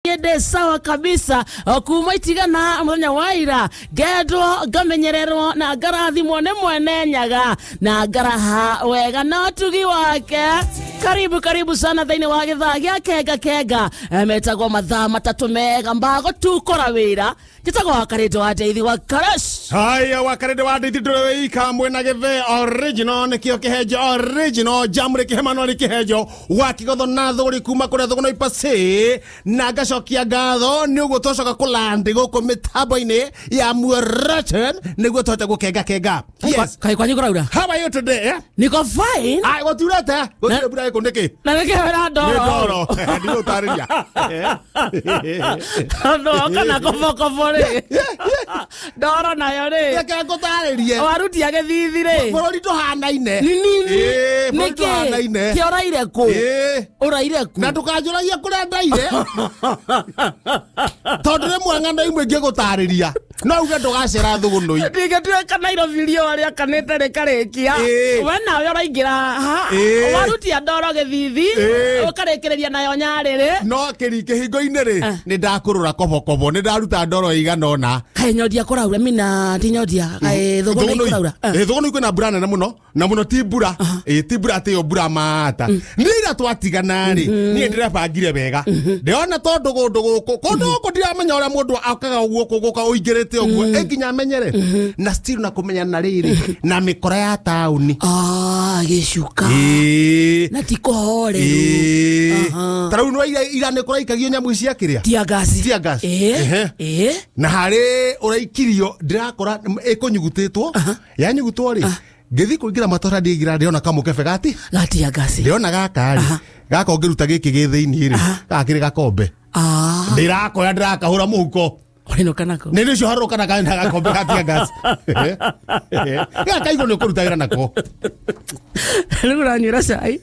Niende sawa kabisa kuma itigana muthenya wa ira ngendwo ngamenyererwo na ngarathimwo nĩ mwene nyaga na ngaraha wega na ũtugi wake. Karibu karibu sana thĩinĩ wa gĩthaa gĩa kenga kenga metagwo mathaa matatũ mega mbago tukora wĩra njĩtagwo Wakarĩndũ wa Ndeithi wa Karash. Haya Wakarĩndũ wa Ndeithi ndũrĩ wĩika mwena gĩthe original nĩkĩo kĩhenjo original jamũrĩ kĩhemano nĩ kĩhenjo wa kĩgotho na thũgũrĩ kuma kũrĩa thũgũno ipacĩ na ngacokia ngatho nĩ ũguo twacoka kũlandi gũkũ mĩtambo-inĩ ya Muoroten nĩguo tũhote gũkenga kenga. Yes. Kaĩ kwanyu kũraura? How are you today? Eh? Niko fine. Ai gũtiurĩte gũtirĩ mbura ĩkũ nĩkĩ? Na nĩkĩo ndoro. Nĩ ndoro. Ndigũtarĩria. Ndoro kana kobokobo rĩ. Ndoro nayo rĩ. Reke ngũtarĩrie. Warutia gĩthithi rĩ. Bũrũri ndũhanaine. Nĩ nini. Bũrũri ndũhanaine. Kĩ ũraire kũ? Ũraire kũ? Na ndũkanjũragie kũrĩa ndaire. Tondũ rĩmwe ng'ano imwe ingĩgũtarĩria no uge ndũgacera thũgũnũi. Ndingĩtuĩka Nairobi riũa rĩakanĩte rĩkarĩkia. We nawe ũraingĩra haha. Warutia ndoro gĩthithi ũkarĩkĩrĩria nayo nyarĩrĩ. No kĩri kĩhingo-inĩ rĩ nĩ ndakũrũra kobokobo nĩ ndaruta ndoro igana ũna. Kaĩ nyondia kũraura mina ti nyondia kaĩ thũgũnũi kũraura. Thũgũnũi kwĩna mbura nene mũno na mũno ti mbura. Ti mbura atĩ ĩyo mbura mata. Nĩ ira twatigana rĩ niĩ ndĩrebangire wega. Ndĩrona tondũ kũndũ gũkũ kũndũ gũkũ ndiramenya ũrĩa mũndũ akaga ũguo gũka ũingĩrĩte ũguo ĩ nginya amenyere na still na kũmenya na rĩrĩ na mĩkora ya taũni. Gĩcuka. Na ti kũhoreru. Ta rĩu nĩ ira nĩ kũraikagio nyamũ cia kĩrĩa? Tear gas. Tear gas. Na harĩ ũraikirio ndĩrakora ĩkũnyugutĩtwo yanyugutwo rĩ ngĩthiĩ kũingĩra matũra ndĩingĩra ndĩrona kamũkebe gati ga tear gas. Ndĩrona gaka rĩ gaka ũngĩruta gĩkĩ gĩ thĩinĩ rĩ gaka kĩrĩ gakombe. Ndĩrakoya ndĩrakahũra mũhuko. Ũrainũka nako? Nĩ nĩcio harũka na gakombe ga tear gas. Gaka igũrũ nĩ ũkũruta wĩra nako. Rĩu ũranyuĩra cai.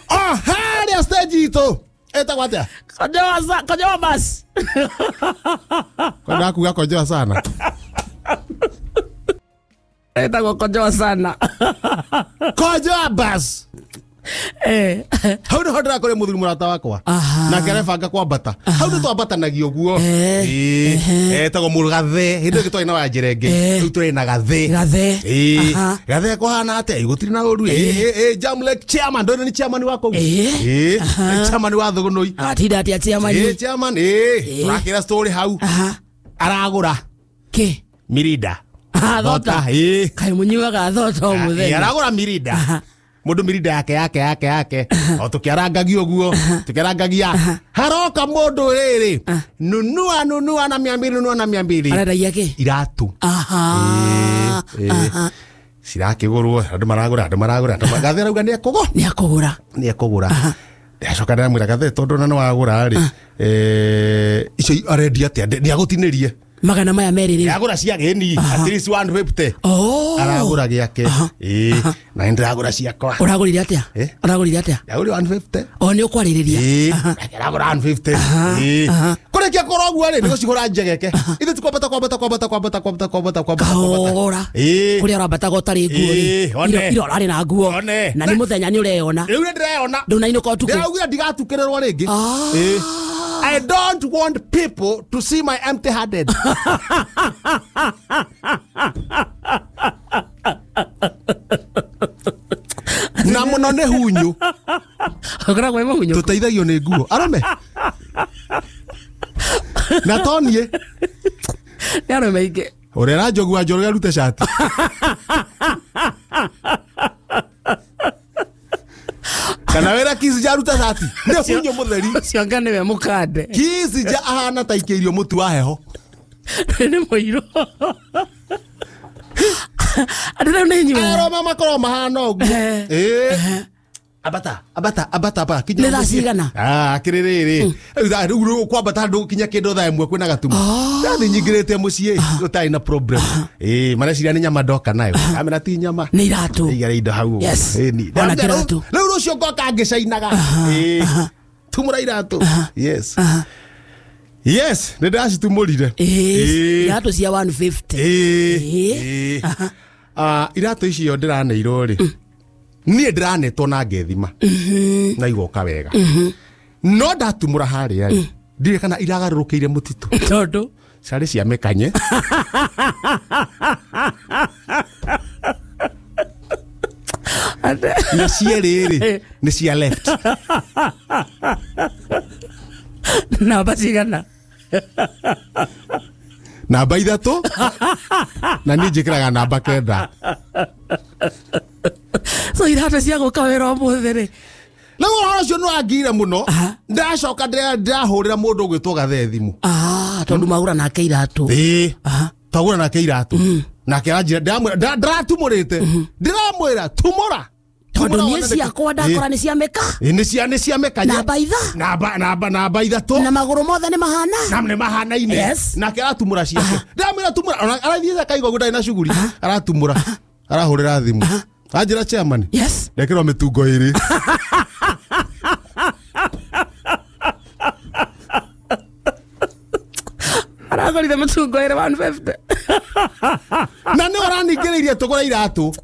Harĩa stage itũ ĩtagwo atĩa? Konjoa bus. Kwenda kuga konjoa sana. Ĩtagwo konjoa sana. Konjoa bus. Hau nĩho ndĩrakora mũthuri mũrata wakwa nake arebanga kwambata hau nĩ twambatanagia ũguo etagwo mũgathe hĩndĩ ĩyo twarĩ na Wanjĩrenge rĩu tũrĩ na gathe gathe kũhana atĩa gũtirĩ na ũru Jamlek chairman ndũĩ nĩ chairman wa kũu chairman wa thũgũnũi atinda atĩa chairman chairman tũrakĩra story hau aragũra kĩ Mirinda thota kaĩ mũnyuaga thota o mũthenya aragũra Mirinda mundu Mirinda yake yake yake yake o tukiarangagia uguo tukiarangagia haroka mundu riri nunua nunua na 200 nunua na 200 arendagia ki iratu cirakigurwo andu maragura andu maragura gathe arauga ni ekũgũra ni ekũgũra ni ekũgũra ndacoka ndamwĩra gathe tondu na nĩ wagũra rĩ icio arendia atĩa nĩ agũtinĩrie magana maya merĩ rĩ agũra cia gĩni at least 150 aragũra gĩake na nĩ ndĩragũra ciakwa ũragũrire atĩa ũragũrire atĩa ndagũrire 150 o nĩ ũkwarĩrĩria aragũra 150 kũrĩkia kũra ũguo rĩ nĩ gũcigũra njegeke ithuĩ ti kwambata kwambata kwambata kwambata kwambata kwambata kwambata kahora kũrĩa ũrambataga ũtarĩ nguo rĩ ira ũrarĩ na nguo na nĩ mũthenya nĩ ũreyona rĩu nĩ ndĩreyona ndũnainũka ũtukũ ndĩraugire ndigatukĩrĩrwo rĩngĩ I don't want people to see my empty handed. Na mũno nĩ hunyu. Ũkoragwo wĩ mũhunyũku. Tũteithagio nĩ nguo. Arũme. Na to niĩ. Nĩ arũme aingĩ. Ũrĩa aranjogua Njoroge arute cati. Kana wĩra Kisija aruta cati. Nĩ hunyu mũtheri. Ũcio anga nĩwe mũkande. Kisija ahana ta ikĩirio mũtu wa heho. Nĩ mũirũ. Andũ rĩu nĩ inyuĩ. Arũme makoragwo mahana ũguo. Ambata ambata ambata ambata kinya. Nĩ thaa cigana? Kĩrĩ rĩrĩ. Rĩu kwambata ndũgũkinya kĩndũ thaa ĩmwe kwĩna gatumu. Ndathi nyingĩrĩte mũciĩ gũtarĩ na problem. Mareciria nĩ nyama ndoka nayo. Amera ti nyama. Nĩ iratũ. Igara indo hau. Ona kĩratũ. Rĩu rũciũ ngoka ngĩcainaga. Tumũra iratũ. Yes. Yes, nĩ ndacitumũrire. Iratũ cia 150. Iratũ icio ndĩraneirwo rĩ. Niĩ ndĩranetwo na ngethima na igoka wega no ndatumũra harĩa rĩ Ndirĩ kana iragarũrũkĩire mũtitũ. Tondũ Ciarĩ cia mĩkanye. Na cierĩ rĩ nĩ cia left. Namba cigana? Namba 3 na niĩ njĩkĩraga namba 9. So iratũ cia gũka wĩra ũmũthĩ rĩ. Rĩu ũhoro ũcio nĩ wangire mũno. Ndacoka ndĩrahũrĩra mũndũ ũgwĩtwo Gathe thimũ. Tondũ magũra nake iratũ. Ĩĩ. Twagũra nake iratũ. Nake aranjĩra ndĩramwĩra ndĩratumũrĩte. Ndĩramwĩra tumũra. Tondũ niĩ ciakwa ndakora nĩ cia mĩka. Nĩ cia mĩkanye. Namba itha. Namba 3. Na magũrũ mothe nĩ mahana. Na nĩ mahanaine. Nake aratumũra ciake. Ndĩramwĩra tumũra. Arathiĩ akaigua ũguo ndarĩ na cuguri. Aratumũra. Arahũrĩra thimũ. Anjĩra chairman. Yes. Ndekĩrwo mĩtungo 2. Aragũrire mĩtungo 2 150. Na nĩ ũraningĩrĩirie tũgũre iratũ.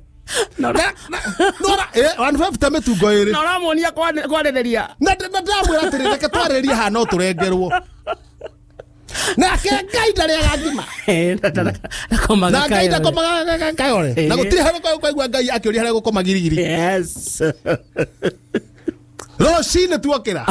Na 150 mĩtungo 2. Na ũramuonia kwarĩrĩria. Na ndĩramwĩra atĩrĩ reke twarĩrĩrie haha no tũrengerwo. Nake Ngai ndarĩaga ngima. Ndakomaga Na Ngai ndakomaga kayore. Na gũtirĩ harĩa ũkaigua Ngai akĩũria harĩa gũkoma girigiri. Yes. Rũcinĩ tuokĩra.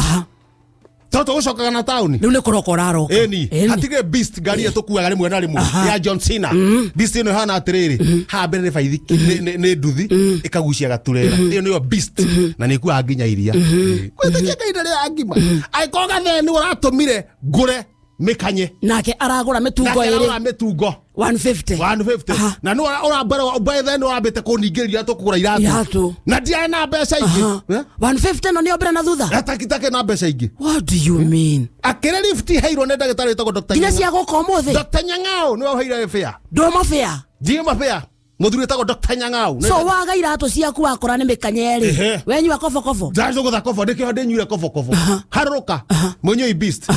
Tondũ tũgũcokaga na taũni. Rĩu nĩ kũroka ũraroka. Ĩni. Hatirĩ beast ngari ĩyo tũkuaga rĩmwe na rĩmwe ya John Cena. Beast ĩno ĩhana atĩrĩrĩ, haha mbere nĩ baithikiri nĩ nduthi ĩkagucia gaturera. Ĩyo nĩyo beast na nĩ ĩkuaga nginya iria. Gwĩtĩkia Ngai ndarĩaga ngima. Angĩkorwo Gathe nĩ ũratũmire ngũre mĩkanye. Nake aragũra mĩtungo Nake 2. aragũra mĩtungo 150. 150. Na nĩ ũrambara bethe nĩ ũrambĩte kũningĩrĩria tũkũgũra iratũ. Na ndiarĩ na mbeca ingĩ. 150 no nĩ mbere na thutha. Atakitake na mbeca ingĩ. What do you mean? Akĩrĩ lift heirwo nĩ ndagĩtarĩ wĩtagwo Dr. Nginya cia gũka ũmũthĩ. Dr. Nyang'au nĩwe ũheire fare. Ndũma fare. Ndiuma fare. Mũthuri wĩtagwo Dr. Nyang'au. So waga iratũ ciaku wakora nĩ mĩkanye rĩ. Wenyua kobokobo. Ndacũgũtha kobo nĩkĩo ndĩnyuire kobokobo. Harũrũka. Mũnyui beast.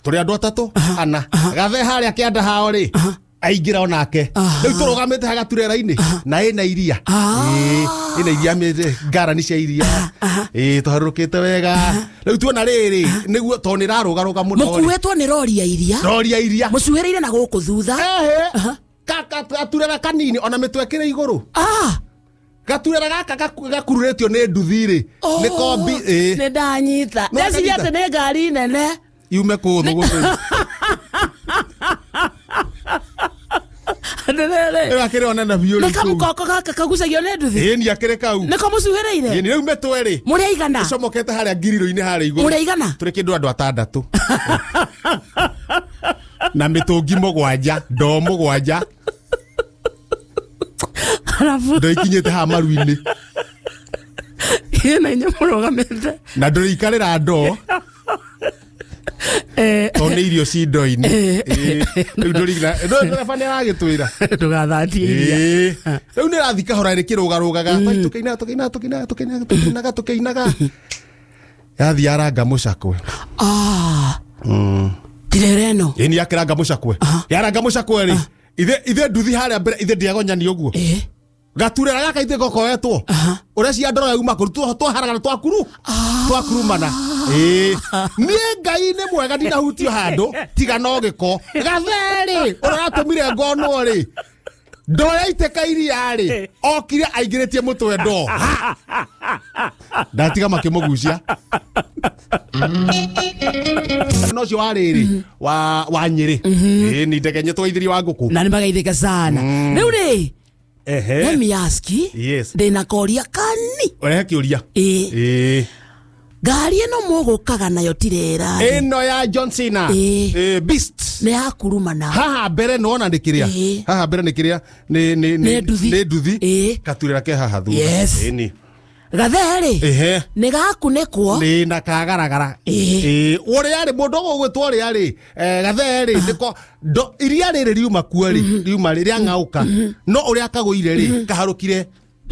Tũrĩ andũ 3 ana. Gathe harĩa kĩanda hao rĩ. Aingĩra onake. Rĩu tũrũgamĩte haha gaturera-inĩ na ĩna iria. Ĩna iria ngarani cia iria. Tũharũrũkĩte wega. Rĩu tuona rĩrĩ nĩguo tondũ nĩ ĩrarũgarũga mũno. Mũkuĩtwo nĩ rori ya iria. Rori ya iria. Mũcuhĩrĩire na gũkũ thutha. Gaturera kanini ona mĩtwe ĩkĩrĩ igũrũ. Gaturera gaka gakururĩtio nĩ nduthi rĩ. Nĩ kombi. Nĩ ndanyita. Ndeciria atĩ nĩ ngari nene. Yume kũũ thũgũrĩ. Nĩ akĩrĩ ona na biũ. Nĩ kamũkoko gaka kagucagio nĩ nduthi. Ĩni akĩrĩ kau. Nĩko mũcuhĩrĩire. Ĩni rĩu mĩtwe rĩ. Mũrĩ aigana. Ĩcomokete harĩa ngiriro-inĩ harĩa igũrũ. Mũrĩ aigana. Tũrĩ kĩndũ andũ 6. Na mĩtũngi 7, ndoo 7. Arabu. Ndoo ikinyĩte haha maru-inĩ. Ĩna inyuĩ mũrũgamĩte. Na ndũrĩikarĩra ndoo. Tondũ nĩ irio ci ndoo-inĩ. Rĩu ndũrigina. Ndereba nĩ aragĩtwĩra. Ndũgathatie iria. Rĩu nĩ ĩrathiĩ kahora ĩkĩrũgarũgaga. Tũkĩinaga tũkĩinaga tũkĩinaga tũkĩinaga tũkĩinaga tũkĩinaga. Yathiĩ yaranga mũcakwe. Ndirera ĩno. Ĩni yakĩranga mũcakwe. Yaranga mũcakwe rĩ. Ithe nduthi harĩa mbere ithe ndĩagonyani ũguo. Gaturera gaka ithe gokoetwo. Ũrĩa cia ndoro yauma kũu twaharagana twakuru. Twakurumana. Niĩ Ngai nĩ mwega ndinahutio handũ tiga no gĩko. Gathe rĩ ũrĩa ũratũmire ngonwo rĩ. Ndoo yaitĩka iria rĩ okire aingĩrĩtie mũtwe ndoo. Ndatiga makĩmũgucia. No ũcio wa rĩrĩ wa Nyĩrĩ. Ĩni ndegenye twaithirie wa ngũkũ. Na nĩ magaithĩka sana. Rĩu rĩ. Let me ask you. Yes. Ndĩna koria kani. Ũrehe kĩũria. Ngari ĩno mũgũkaga nayo tirera. Ĩno ya John Cena. Beast. Nĩ ya kurumana. Haha mbere nĩwona nĩ kĩrĩa. Haha mbere nĩ kĩrĩa nĩ nduthi. Gaturera ke haha thutha. Yes. Ĩni. Gathe rĩ. Nĩ gakunĩkwo. Nĩ na kagaragara. Ũrĩa rĩ mũndũ ũgũgwĩtwo ũrĩa rĩ. Gathe rĩ nĩko iria rĩrĩ riuma kuo rĩ riuma rĩ rĩang'aũka. No ũrĩa kagũire rĩ kaharũkire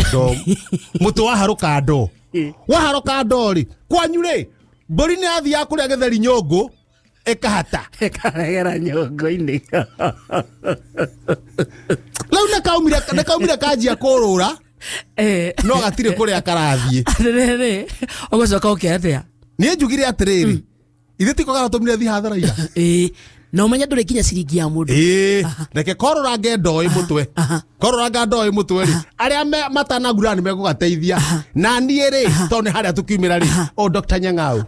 ndoo. Mũtĩ waharũka ndoo. Waharũka ndoo rĩ kwanyu rĩ mbũri nĩ yathiaga kũrĩa gĩtheri nyũngũ ĩkahata. Ĩkaregera nyũngũ-inĩ. Rĩu nĩ kaumire kanjia kũrũra. No gatirĩ kũrĩa karathiĩ. Atĩrĩrĩ ũgũcoka ũke atĩa? Niĩ njugire atĩrĩrĩ Ithe tiko garatũmire thi hathara ira. Na ũmenye ndũrĩ nginya ciringi ya mũndũ. Reke korũrange ndoĩ mũtwe. Korũranga ndoĩ mũtwe rĩ, arĩa matanagura nĩ megũgateithia. Na niĩ rĩ, tondũ nĩ harĩa tũkiumĩra rĩ, o Dr. Nyang'au.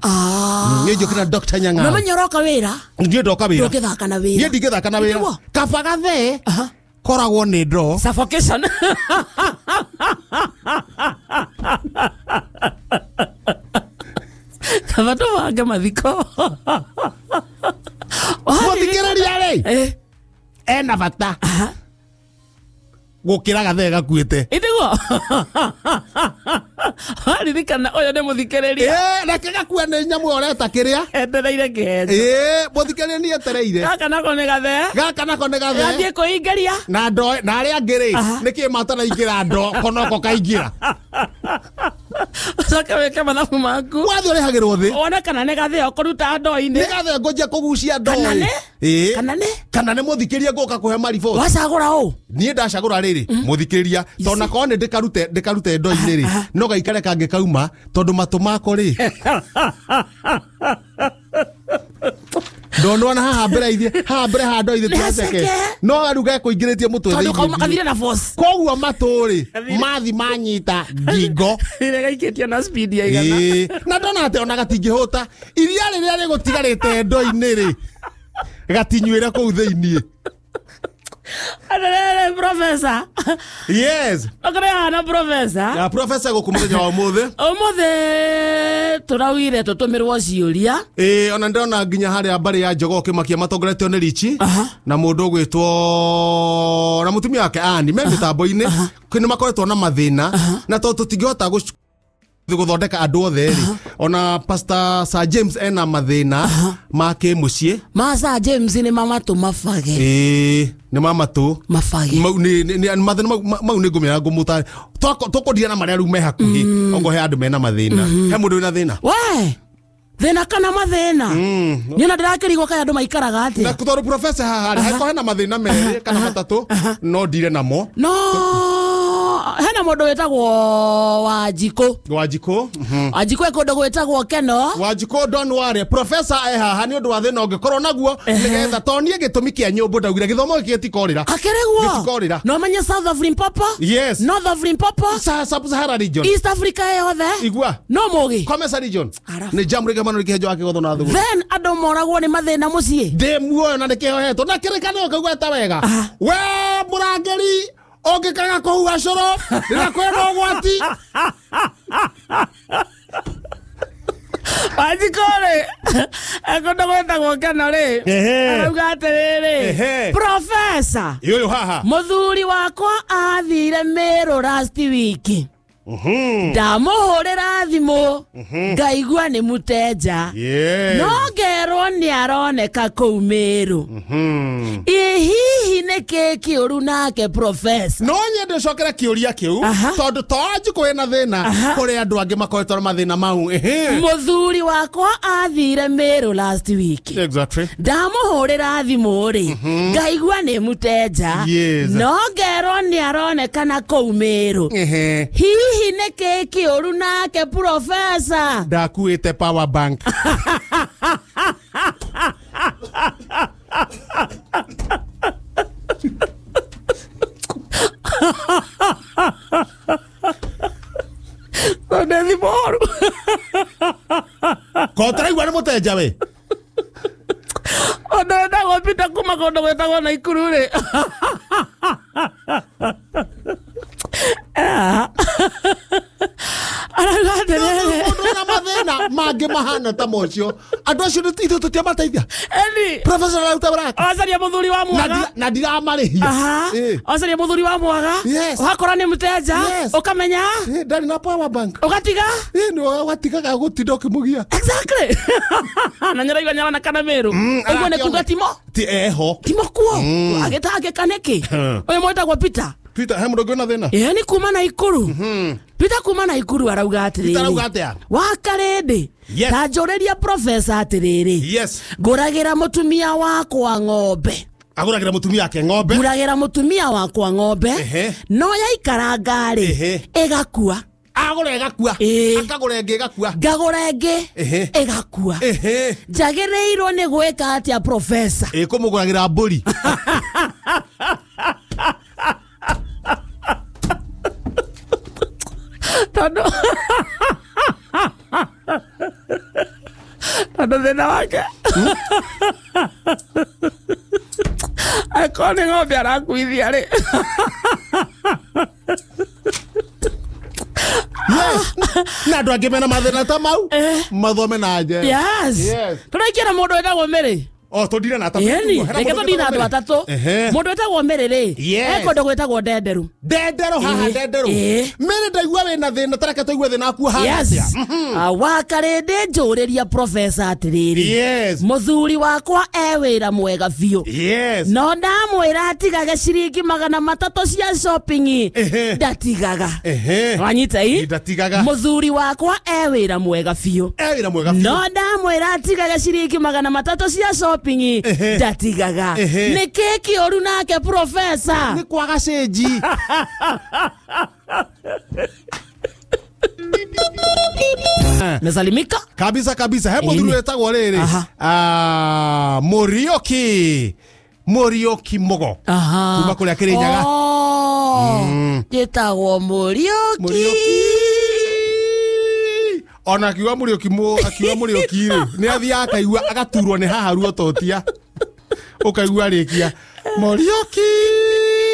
Niĩ njũkĩra Dr. Nyang'au. Na ũmenye ũroka wĩra. Niĩ ndoka wĩra. Ndũngĩthaka na wĩra. Niĩ ndingĩthaka na wĩra. Kaba gathee koragwo nĩ ndoo. Suffocation. Kaba tũbange mathiko. Mũthikĩrĩria rĩ, ena bata gũkĩra gathee gakuĩte. Ĩtiguo. Waririkana ũyũ nĩ mũthikĩrĩria. Reke gakue nĩ nyamũ ũreta kĩrĩa. Etereire kĩhenjo. Mũthikĩrĩria nĩ etereire. Gaka nako nĩ gathee. Gaka nako nĩ gathee. Gathiĩ kũingĩria. Na ndoo, na arĩa angĩ rĩ, nĩkĩ matanaingĩra ndoo konoko kaingĩra. Ũcoke wĩke mathabu maku. Wathiĩ ũrĩhagĩrwo thĩ. Wone kana nĩ gathee ũkũruta ndoo-inĩ. Nĩ gathee ngũnjia kũgucia ndoo. Kana nĩ? Kana nĩ? Kana nĩ mũthikĩrĩria ngũka kũhe mariboti. Wacagũra ũ? Niĩ ndacagũra rĩrĩ, mũthikĩrĩria, tondũ na korwo nĩ ndĩkarute ndoo-inĩ rĩ, no gaikare kangĩ kauma, tondũ matũ mako rĩ. Ndonona haha mbere ithiĩ, haha mbere haha ndoo ithiĩ tũraceke. No rĩu gekũingĩrĩtie mũtwe thĩinĩ. Tondũ kauma kathire na force. Koguo matũ rĩ, mathi manyita ngingo. Ire gaikĩtie na speed ya igana. Na ndona atĩ ona gatingĩhũta. Iria rĩrĩa rĩgũtigarĩte ndoo-inĩ rĩ, gatinyuĩre kũu thĩinĩ. Aterere professor. Yes. Ũkĩrĩ professor. Ya professor gũkũ mũthenya wa ũmũthĩ. Ũmũthĩ tũraugire tũtũmĩrwo ciũria. Ona ndĩrona nginya harĩa mbarĩ ya Jogoo kĩmakia matongoretio nĩ Richi na mũndũ ũgwĩtwo na mũtumia wake Ann me mĩtambo-inĩ nĩ makoretwo na mathĩna na tondũ tũtingĩhota gũthondeka andũ othe rĩ, ona Pastor Sir James ena mathĩna ma kĩmũciĩ. Ma Sir James nĩ mamatũ mabage. Nĩ mamatũ mabage. Mathĩna mau nĩ ngũmĩra ngũmũtarĩ. Tũkũndia na marĩa rĩu me hakuhĩ, okorwo he andũ mena mathĩna. He mũndũ wĩna thĩna? We! Thĩna kana mathĩna? Niĩ ona ndĩrakĩrigwo kaĩ andũ maikaraga atĩa. Na tondũ professor haha rĩ, hangĩkorwo hena mathĩna merĩ kana matatũ, no ndire namo. No hena mũndũ wĩtagwo Wanjikũ. Wanjikũ. Wanjikũ e kũndũ gwĩtagwo Keno. Wanjikũ don't worry. Professor e haha nĩ ũndũ wa thĩna ũngĩkorwo naguo nĩgetha to niĩ gĩtũmi kĩa nyũmbũ ndaugire gĩthomo gĩkĩ gĩtikorĩra. Akĩrĩguo. Gĩtikorĩra. No menye South of Limpopo. Yes. North of Limpopo. Sub-Sahara region. East Africa yothe. Igua. No mũgĩ. Comesa region. Nĩ jamhuri kĩmano kĩhenjo wa kĩgotho na thũgũrĩ. Then andũ moragwo nĩ mathĩna mũciĩ. Ndĩ muoyo na nĩkĩhoetwo na kĩrĩkanĩro kĩu eta wega. We mũrangĩri ũngĩkaga kũhuha cũrũ rĩrĩa kwĩna ũgwati. Wanjikũ rĩ, ekũndũ gwĩtagwo Keno rĩ, arauga atĩrĩrĩ, professor, ũyũ haha, mũthuri wakwa athire Meru last week. Ndamũhũrĩra thimũ ngaigua nĩ mũtenja. No ngerwo nĩ aroneka kũu Meru. Ĩ hihi nĩ kĩ kĩũru nake professor? No nyende cokere kĩũria kĩu tondũ to Wanjikũ ena thĩna, kũrĩ andũ angĩ makoretwo na mathĩna mau. Mũthuri wakwa athire Meru last week. Exactly. Ndamũhũrĩra thimũ rĩ, ngaigua nĩ mũtenja. No ngerwo nĩ aronekana kũu Meru. Hihi nĩ kĩ kĩũru nake professor? Ndakuĩte power bank. Nĩ thimũ horu. Ko ũtaraigua nĩ mũtenja we? Ũndũ wĩtagwo Peter kuma kũndũ gwĩtagwo Naikuru rĩ. Arauga atĩrĩrĩ, Mũndũ wĩna mathĩna mangĩ mahana ta mocio, andũ acio ithuĩ tũtiamateithia. Eni Professor araruta wĩra wake. Wacaria mũthuri wa mwaga. Na ndiramarĩhia. Wacaria mũthuri wa mwaga. Ũgakora nĩ mũtenja. Ũkamenya. Ndarĩ na power bank. Ũgatiga. Nĩ watigaga gũtinda ũkĩmũgia. Exactly. Na nyaraigua nyaronekana Meru. Ũguo nĩ kuga timo. Ti eho. Timo kuo. Agĩtangĩka nĩkĩ? Ũyũ mwĩtagwo Peter. Peter, he mũndũ ũngĩ wĩna thĩna? Nĩ kuma Naikuru. Peter kuma Naikuru arauga atĩrĩrĩ. Peter arauga atĩa? Wa karĩndĩ. Ta njũrĩria professor atĩrĩrĩ. Yes. Ngũragĩra mũtumia wakwa ng'ombe. Agũragĩra mũtumia wake ng'ombe. Ngũragĩra mũtumia wakwa ng'ombe. No yaikaranga rĩ, ĩgakua. Agũra ĩgakua. Akagũra ĩngĩ ĩgakua. Ngagũra ĩngĩ ĩgakua. Njagĩrĩirwo nĩ gwĩka atĩa professor? Ĩkũmũgũragĩra mbũri. Tondũ thĩna wake akorwo nĩ ng'ombe arakuithia rĩ. Yes. Na andũ angĩ mena mathĩna ta mau mathome na nje. Yes. Tũraikia na mũndũ wĩtagwo Mary. Oh, tũndire na atatũ. Ĩni, reke tũndire na andũ atatũ. Mũndũ wĩtagwo Mary rĩ, e kũndũ gwĩtagwo Ndenderu. Ndenderu haha Ndenderu. Mary ndaigua wĩna thĩna, tareke tũigue thĩna waku haha. Yes. Wakarĩndĩ njũrĩria professor atĩrĩrĩ. Yes. Mũthuri wakwa e wĩra mwega biũ. Yes. No ndamwĩra atigage ciringi 300 cia shopping. Ndatigaga. Wanyita ii? Ndatigaga. Mũthuri wakwa e wĩra mwega biũ. E wĩra mwega biũ. No ndamwĩra atigage ciringi 300 cia shopping. Ndatigaga. Nĩ kĩ kĩũru nake professor? Nĩ kwaga cenji. Mesalimika kabisa kabisa. He mũthuri wetagwo rĩrĩ Mũrioki. Mũrioki Mũgo. Kuma kũrĩa Kĩrĩnyaga. Gĩtagwo Mũrioki. Ona akiuga Mũrioki akiuga Mũrioki rĩ nĩ athiaga akaigua agaturwo nĩ haha ruo totia ũkaigua rĩkia Mũrioki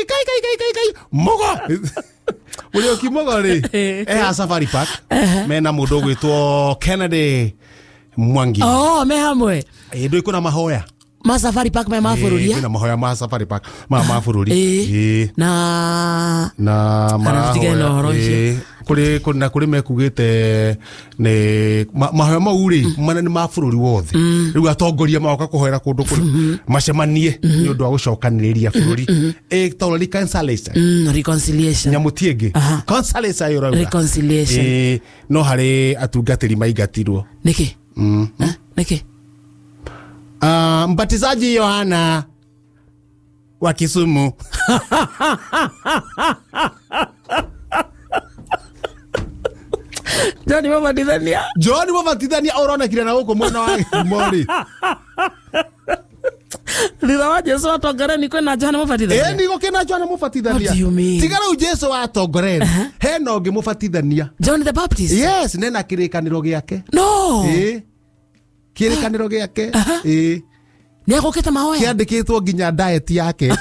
kai kai kai kai kai Mũgo. Mũrioki Mũgo rĩ eha Safari Park mena mũndũ ũgwĩtwo Kennedy Mwangi. Oh, me hamwe. Ndũĩ kwĩna mahoya ma Safari Park me ma bũrũri. Kwĩna mahoya ma Safari Park ma bũrũri. Na mahoya kũrĩ na kũrĩ mekugĩte nĩ mahoya mau rĩ mana nĩ ma bũrũri wothe. Rĩu atongoria magoka kũhoera kũndũ kũrĩ macemanie nĩ ũndũ wa gũcokanĩrĩria bũrũri. Ĩtagwo reconciliation. Reconciliation. Nyamũ ti ĩngĩ. Reconciliation yũrauga. Reconciliation. No harĩ atungatĩri maingatirwo. Nĩkĩ? Nĩkĩ? Mbatizaji Yohana wa Kisumu. John Mũbatithania. John Mũbatithania ũronekire na gũkũ mwena wa Gĩthumo. Thutha wa Jesu atongoreni kwĩna John Mũbatithania. Ĩni gũkĩna John Mũbatithania. Tiga rĩu Jesu atongoreni. Hena ũngĩ mũbatithania. John the Baptist. Yes, nena kĩrĩkanĩro gĩake. No. Kĩrĩkanĩro gĩake. Nĩ egũkĩte mahoya. Kĩandĩkĩtwo nginya diet yake.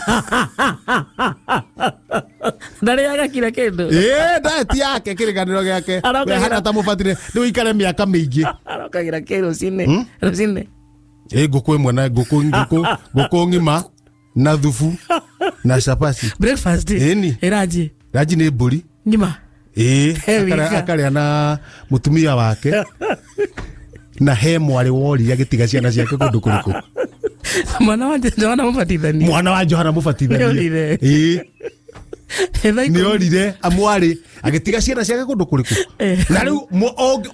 Ndarĩaga kila kĩndũ. Diet yake kĩrĩkanĩro gĩake. We hana ta mũbatire nĩ ũikare mĩaka mĩingĩ. Arokagĩra kĩ rũcinĩ. Rũcinĩ. Ngũkũ ĩmwe na ngũkũ ng'ima na thubu na cabaci. Breakfast. Ĩni. Ĩranji. Ranji nĩ mbũri. Ng'ima. Akarĩa na mũtumia wake. Na he mwarĩ woria agĩtiga ciana ciake kũndũ kũrĩkũ. Mwana wa Johana Mũbatithania. Mwana wa Johana Mũbatithania. Nĩ orire amwarĩ agĩtiga ciana ciake kũndũ kũrĩkũ. Na rĩu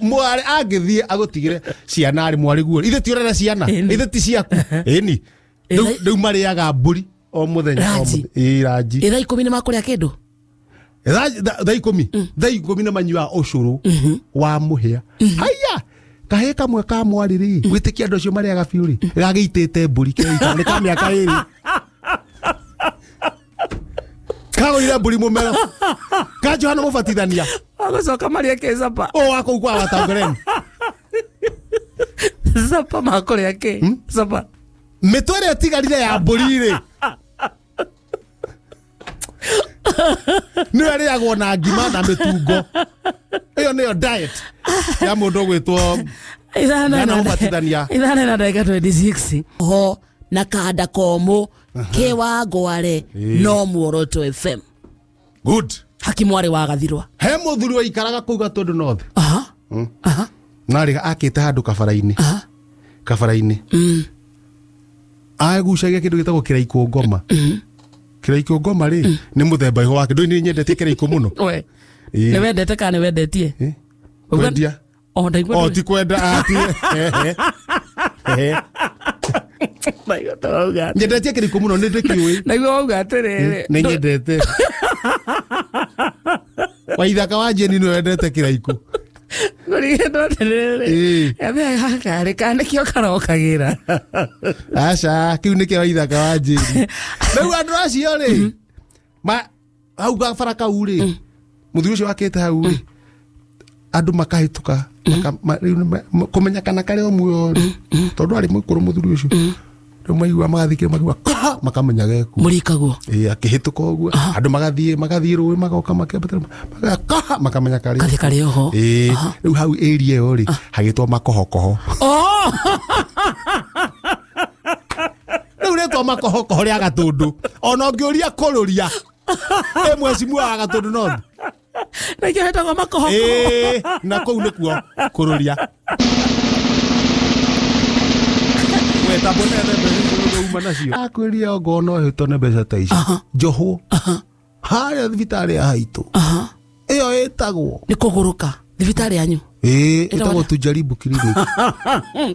mwarĩ angĩthiĩ agũtigĩre ciana arĩ mwarĩ guo. Ithe ti ũrera ciana, ithe ti ciaku. Ĩni. Rĩu marĩaga mbũri o mũthenya o mũthenya. Ranji. Thaa 10 nĩ makũrĩa kĩndũ. Thaa 10. Thaa 10 nĩ manyuaga ũcũrũ wa mũhĩa. Haiya. Kahĩ kamwe ka mwarĩ rĩ gwĩtĩkia andũ acio marĩaga biũ rĩ gagĩitĩte mbũri keika nĩ ka mĩaka 2. Kagũrire mbũri mũmero ka Johana Mũbatithania. Agũcoka marĩe kĩ capa. O wa kũu kwa Watangoreni. Capa makũrĩa kĩ? Capa. Mĩtwe ĩrĩa ĩtigarire ya mbũri rĩ nĩyo ĩrĩagwo na ngima na mĩtungo. Ĩyo nĩyo diet ya mũndũ ũgwĩtwo Johana Mũbatithania. 5:26 ho na kanda komũ kĩwa ngware no Muoroto FM. Good. Haki mwarĩ wa Gathirwa. He mũthuri waikaraga kũu Gatũndũ North. Narĩ akĩte handũ kabara-inĩ. Kabara-inĩ. Agucagia kĩndũ gĩtagwo kĩraikũ ngoma. Kĩraikũ ngoma rĩ nĩ mũthemba iho wake. Ndũĩ nĩ nyendetie kĩraikũ mũno. We. Nĩ wendete kana nĩ wendetie? Kwendia. O ndaigua. O ti kwenda ati. Nyendetie kĩraikũ mũno nĩ ndĩkĩũĩ. Ndaigua wauga atĩrĩrĩ. Nĩ nyendete. Waithaka wa Jane nĩwe wendete kĩraikũ. Ngũrigetwo atĩrĩrĩ, gathĩa gaka rĩ, kana nĩkĩo karokagĩra? Aca, kĩu nĩkĩo Waithaka wa Jane. Rĩu andũ acio rĩ, hau gabara kau rĩ, mũthuri ũcio wakĩte hau rĩ, andũ makahĩtũka kũmenya kana karĩ o muoyo rĩ, tondũ arĩ mũkũrũ mũthuri ũcio. Rĩu maigua magathikĩra makiuga kaha, makamenya geku. Mũrikaguo. Ĩĩ, akĩhĩtũka ũguo andũ magathiĩ rũĩ magoka makĩambatĩra kaha, makamenya karĩ kathĩ karĩ oho. Ĩĩ, rĩu hau area ĩyo rĩ hagĩtwo makohokoho. Rĩu rĩtwa makohokoho rĩa Gatũndũ ona ũngĩũria kũrũria ĩ mwecimu wa Gatũndũ North nĩkĩo hetagwo makohokoho. Ĩĩ, na kũu nĩkuo kũrũria. Akwĩria ongorwo no hĩtwo nĩ mbeca ta ici njohwo harĩa thibitarĩ ya haitũ ĩyo ĩtagwo nĩ kũgũrũka thibitarĩ yanyu. Ĩĩ, ĩtagwo Tujaribu Clinic.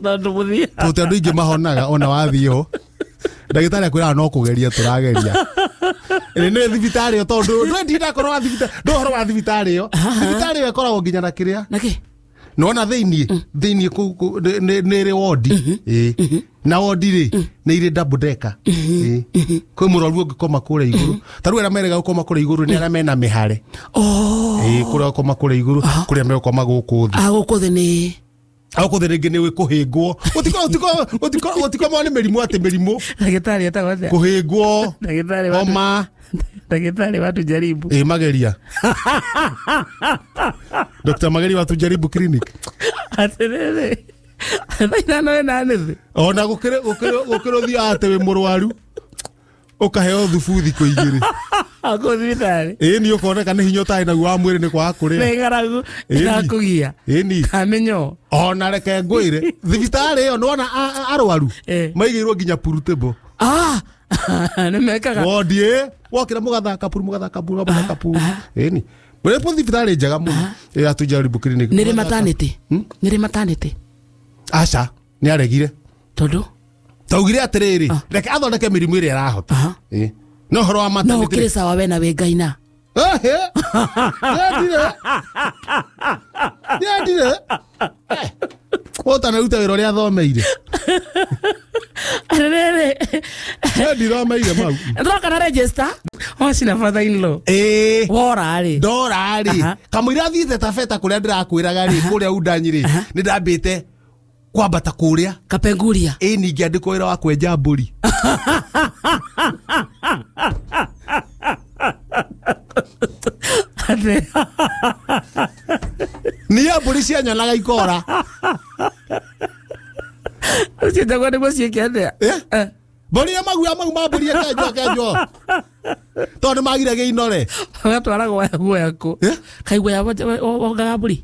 Tondũ mũthiĩ tondũ andũ aingĩ mahonaga ona wathiĩ ho ndagĩtarĩ akwĩraga no kũgeria tũrageria. Ĩĩ nĩ thibitarĩ ĩyo tondũ ndwendakorwo wa thibitarĩ ndũ ũhoro wa thibitarĩ ĩyo. Thibitarĩ ĩyo ĩkoragwo nginya na kĩrĩa nakĩ nona thĩinĩ kũu nĩ ĩrĩ wondi. Ĩĩ, na wondi rĩ nĩ irĩ double decker. Ĩĩ, kwĩ mũrwaru ũngĩkoma kũrĩa igũrũ ta rĩu arĩa merega gũkoma kũrĩa igũrũ nĩ arĩa mena mĩhare. Ĩĩ, kũrĩa gũkoma kũrĩa igũrũ kũrĩa megũkoma gũkũ thĩ. Gũkũ thĩ nĩ gũkũ thĩ rĩngĩ nĩ kũhĩngwo. Gũtikorwo nĩ mĩrimũ atĩ mĩrimũ. Ndagĩtarĩ etagwo atĩa? Kũhĩngwo. Homa. Ndagĩtarĩ wa Tujaribu. Ĩĩ, Mageria. Dr. Mageria wa Tujaribu Clinic. Atĩrĩrĩ, thaa ithano na nuthu. Ona gũkĩrĩ ũthiaga atĩ wĩ mũrwaru ũkaheo thubu thikũ igĩrĩ. Kũu thibitarĩ. Ĩĩ, nĩ ũkoneka nĩ hinya ũtarĩ naguo wa mwĩrĩ nĩ kwaga kũrĩa. Nĩ ng'aragu ĩrakũgia. Ĩni. Kamenyo. Ona reke ngwĩre thibitarĩ ĩyo nĩwona arwaru maigĩirwo nginya pool table. Nĩ mekaga. Wondi ĩ, wokĩra mũgathaka pool, mũgathaka pool, mũgathaka pool. Ĩni. Mũrĩpo thibitarĩ njega mũno ya Tujaribu Clinic. Nĩ rĩ maternity? Nĩ rĩ maternity? Aca, nĩ aregire. Tondũ? Taugire atĩrĩrĩ, reke athondeke mĩrimũ ĩrĩa arahota. Ĩĩ. No ũhoro wa maternity. No ũkĩrĩ sawa we na wĩ Ngai na. Nĩendire. Ũtanaruta wĩra ũrĩa athomeire. Atĩrĩrĩ. Ndithomeire mau. Ndĩroka na register. Wacina father in law. Ĩĩ. Wora rĩ. Ndora rĩ. Kamũira thiĩte Tabeta kũrĩa ndĩrakwĩraga rĩ, kũrĩa Undanyi rĩ, nĩ ndambĩte kwambata kũrĩa Kapenguria. Ĩĩ, ningĩ andĩkwo wĩra wa kwenja mbũri. Niĩ mbũri cianyonaga ikora. Ũcio nĩguo ciĩke atĩa? Mbũri ya maguoya mau ma mbũri ĩkenjwo kenjwo. Tondũ nĩ magire gĩinore. Ũgatwara guoya kũ? Kaĩ guoya wongaga mbũri?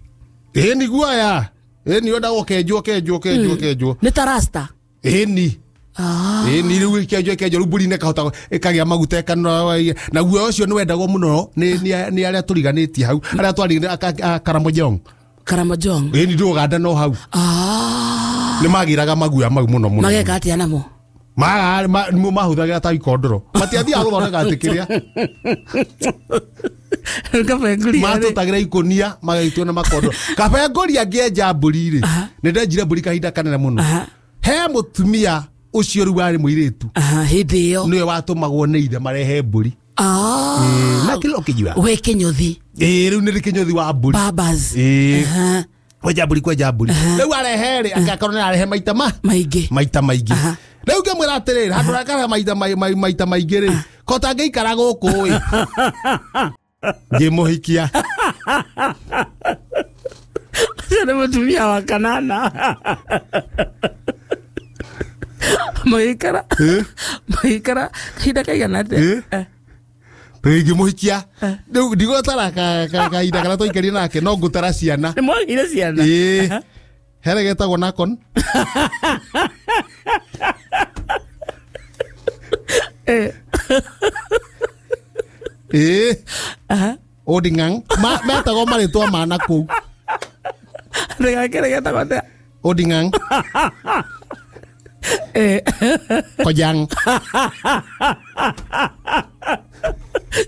Ĩĩ, nĩ guoya. Ĩĩ, nĩ wendagwo kenjwo kenjwo kenjwo kenjwo. Nĩ ta rasta? Ĩĩ, nĩ. Ĩĩ, nĩ rĩu kenjwo kenjwo rĩu mbũri nĩkahota ĩkagĩa maguta ĩkanora. Na guoya ũcio nĩ wendagwo mũno nĩ arĩa tũriganĩtie hau, arĩa twarĩ Karamojong. Karamojong. Ĩĩ, nĩ ndũganda no hau. Nĩ magĩraga maguoya mau mũno mũno. Mageka atĩa namo? Nĩmo mahũthagĩra ta ikondoro. Matiathiaga gũthondeka atĩ kĩrĩa. Kabenguria. Matũtagĩra ikũnia magagĩtua na makondoro. Kabenguria ngĩenja mbũri rĩ, nĩ ndenjire mbũri kahinda kanene mũno. He mũtumia ũcio rĩu warĩ mũirĩtu. Hĩndĩ ĩyo. Nĩwe watũmagwo nĩ ithe marehe mbũri. Na kĩrĩa ũkĩnyua. We kĩnyũthi. Ĩĩ, rĩu nĩ kĩnyũthi wa mbũri. Babas. Ĩĩ. Kwenja mbũri kwenja mbũri. Rĩu arehe rĩ, akakorwo nĩ arehe maita ma maingĩ. Maita maingĩ. Rĩu ngĩmwĩra atĩrĩrĩ, handũ akarehe maita maingĩ rĩ, ko tangĩikara gũkũ ĩ. Ngĩmũhikia. Ũcio nĩ mũtumia wa kanana. Mũgĩikara. Mũgĩikara kahinda kaigana atĩa? Ngĩmũhikia. Rĩu ndigũtara kahinda karĩa twaikarire nake, no ngũtara ciana. Nĩ mwagĩire ciana? Ĩĩ. Here getagwo Nakon. Ĩĩ. Odingang. Metagwo marĩtwa ma nakũu. Gakĩrĩ getagwo atĩa? Odingang. Kojang.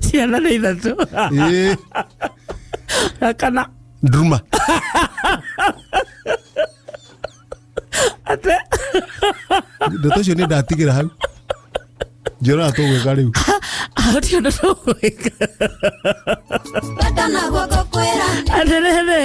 Ciana nĩ ithatũ. Ĩĩ. Gakana. Nduruma. Ate. Ndeto icio nĩ ndatigĩra hau. Njĩra tũgwĩka rĩu. Hatirĩ ũndũ tũgwĩka. Atĩrĩrĩ.